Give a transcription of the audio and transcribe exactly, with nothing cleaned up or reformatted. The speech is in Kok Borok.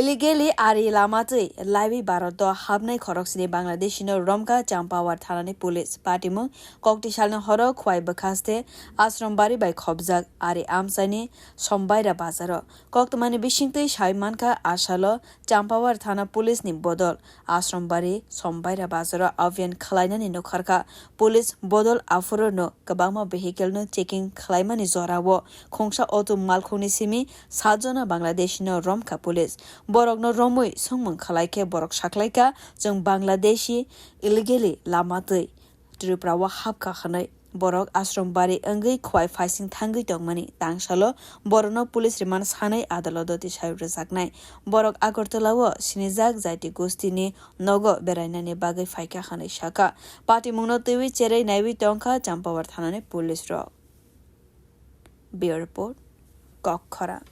Illegally ari lama twi laiwi Bharat o hapnai khoroksini Bangladeshi no romkha Champawar thanani police. Patimung kokti salni horo Khwai bwkhaste Ashrombari bai khobjak ari amchaini Sombaira bazaro. Koktwmani bisingtwi sai mankha, asalo Champawar thana police ni bodol Ashrombari Sombaira bazaro abhiyan khwlainani nukharkha. Police bodol aphuru no kwbangma vehicle no checking khwlaimani jorao khungsa auto malkhungni simi satjona Bangladeshi no romkha police. Borokno romwi swngmung khwlaikhe borok saklaikha, "Chwng Bangladeshi illegally lama twi Tripura o hapkha," hwnwi. Borok Ashrombari wngwi Khwai phaising thangwi tongmani tangsalo borokno police remand sanwi adaloto tisai rwjaknai. Borok Agartala o sinijak jati gostini nogo berainani bagwi phaikha hwnwi sakha. Patimungno twiwi cherwi naiwi tongkha Champawar thanani police rok. Bureau Report, Kokkhorang.